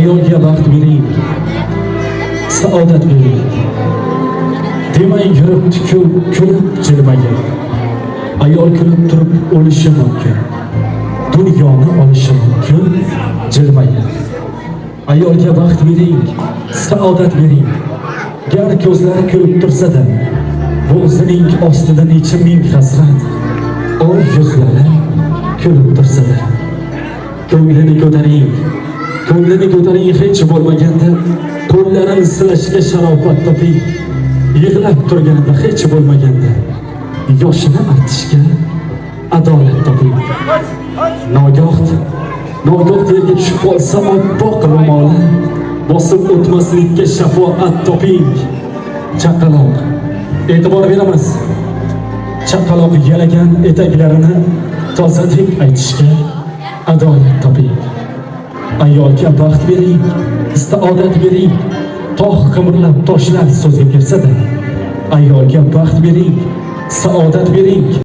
Ayolga baxt bering, saodat bering. Demang yuribdi kulib jilmayib. Ayol kulib turib o'lishi mumkin. Dunyoni olishi mumkin jilmayib. Ayolga baxt bering, saodat bering. Gar ko'zlari kulib tursa-da, bo'g'zining ostida necha ming hasrat, oy yuzlari kulib tursa-da. Ko'nglini ko'taring, ko'nglini ko'taring hech bo'lmaganda, qo'llarini silashga sharofat toping. Yig'lab turganida hech bo'lmaganda, yoshini artishga adolat toping. Nogoh, nogoh yerga tushib qolsa oppoq ro'moli, bosib o'tmaslikka shafoat toping. Chaqaloq, e'tibor beramiz. Chaqaloq yalagan etaklarini toza deb aytishga adolat toping. Ayolga baxt bering, saodat bering. Tog' qimirlab toshlar so'zga kirsa-da, ayolga baxt bering, saodat bering.